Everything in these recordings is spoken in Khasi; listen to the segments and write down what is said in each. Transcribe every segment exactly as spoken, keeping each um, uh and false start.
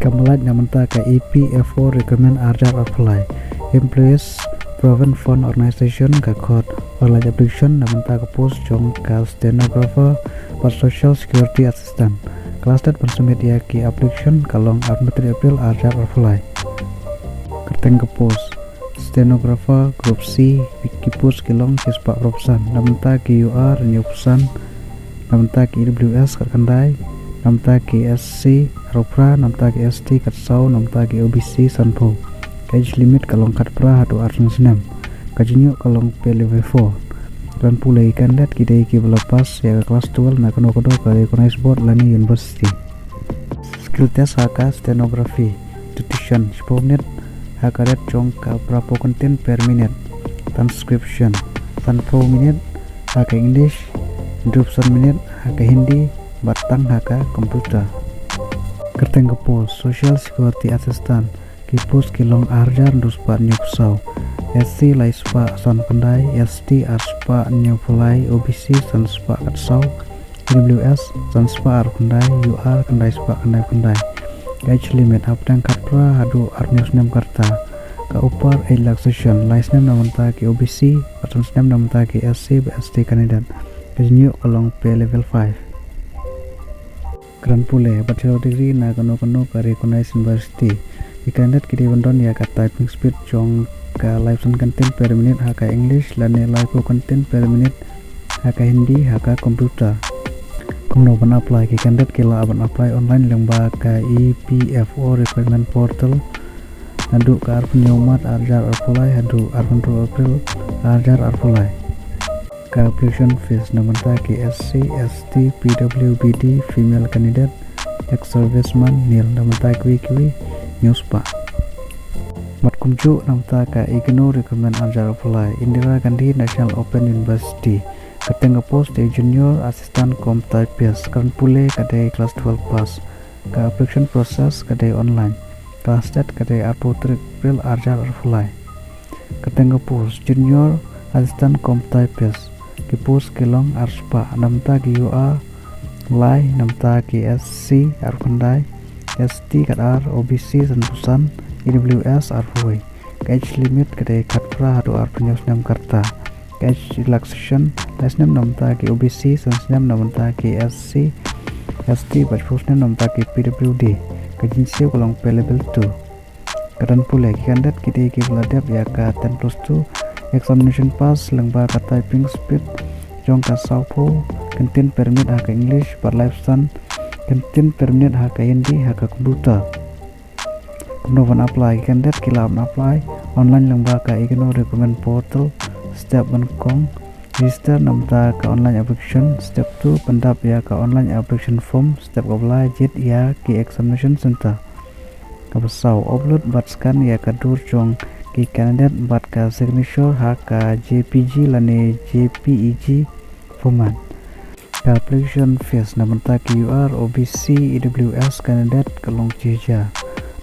Ka mlien na bynta ka E P F O recruitment arjar arphew lai. Employees Provident Fund Organization ka khot online application na bynta ka post jong ka stenographer bad social security assistant. Ka last date ban submit ïa ki application ka long arphew April arjar arphew lai. Kyrteng ka post stenographer group C, ki post ki long shispah arphew san, na bynta ki U R hynñiewphew san, na bynta ki E W S khatkhyndai, na bynta ki S C arphew phra, na bynta ki S T khatsaw, na bynta ki O B C sanphew. Ka age limit ka long khatphra haduh arphew snem. Ka jingïoh ka long pay level four. Kyrteng pule, ki candidate ki dei kiba la pass ïa ka class twelve na kano kano ka recognized board lane university. Skill test ha ka stenography, duration shiphew minit ha ka rate jong ka phraphew kyntien per minute. Transcription sanphew minit ha ka English, hynriewphew san minit ha ka Hindi bad tang ha ka computer. Kyrteng ka post social security assistant, ki post ki long arjar hynriewspah hynñiewphew saw. S C laispah sankhyndai, S T arspah hynñiewphew lai, O B C sanspah khatsaw, E W S sanspah arphew khyndai, U R khyndaispah khyndaiphew khyndai. Ka age limit hapdeng khatphra haduh arphew snem ka rta. Ka upper age relaxation lai snem na bynta ki O B C bad san snem na bynta ki S C bad S T candidate. Ka jingïoh ka long pay level five. Kyrteng pule, bachelor degree na kano kano ka recognized university. Ki candidate ki dei ban don ïa ka typing speed jong ka laiphew san kyntien per minute ha ka English lane laiphew kyntien per minute ha ka Hindi ha ka computer. Kumno ban apply? Ki candidate ki lah ban apply online lyngba ka E P F O recruitment portal naduh ka arphew hynñiew March arjar arphew lai haduh arphew hynriew April arjar arphew lai. Ka application fees na bynta ki S C, S T, P W B D, female candidate, ex-serviceman, nil. Na bynta kiwei kiwei, hynñiewspah. Bad kumjuh na bynta ka IGNOU recruitment arjar arphew lai, Indira Gandhi National Open University. Kyrteng ka post dei Junior Assistant cum Typist. Kyrteng pule ka dei class twelve pass. Ka application process ka dei online. Ka last date ka dei arphew tarik April arjar arphew lai. Kyrteng ka post Junior Assistant cum Typist. Ki post ki long arspah, na bynta ki U R lai, na bynta ki S C arphew khyndai, S T khatar, O B C sanphew san, E W S arphew wei. Ka age limit ka dei khatphra haduh arphew hynñiew snem ka rta. Ka age relaxation lai snem na bynta ki O B C, san snem na bynta ki S C, S T bad shiphew snem na bynta ki P W D. Ka jingsiew ka long pay level two. Kyrteng pule, ki candidate ki dei kiba la dep ïa ka ten plus two examination pass lyngba ka typing speed jong ka sawphew kyntien per minute ha ka English bad laiphew san kyntien per minute ha ka Hindi ha ka computer. Kumno ban apply? Ki candidate ki lah ban apply online lyngba ka IGNOU recruitment portal. Step one, kong register na bynta ka online application. Step two, pyndap ïa ka online application form. Step kaba lai, jied ïa ki examination center. Kaba saw, upload bad scan ïa ka dur jong ki candidate bad ka signature ha ka J P G lane J P E G format. Ka application fees na bynta ki U R, O B C, E W S candidate ka long shi hajar.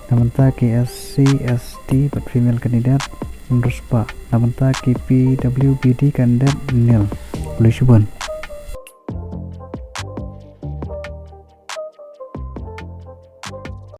Na bynta ki S C, S T bad female candidate hynriewspah. Na bynta ki P W B D candidate nil. Khublei shibun.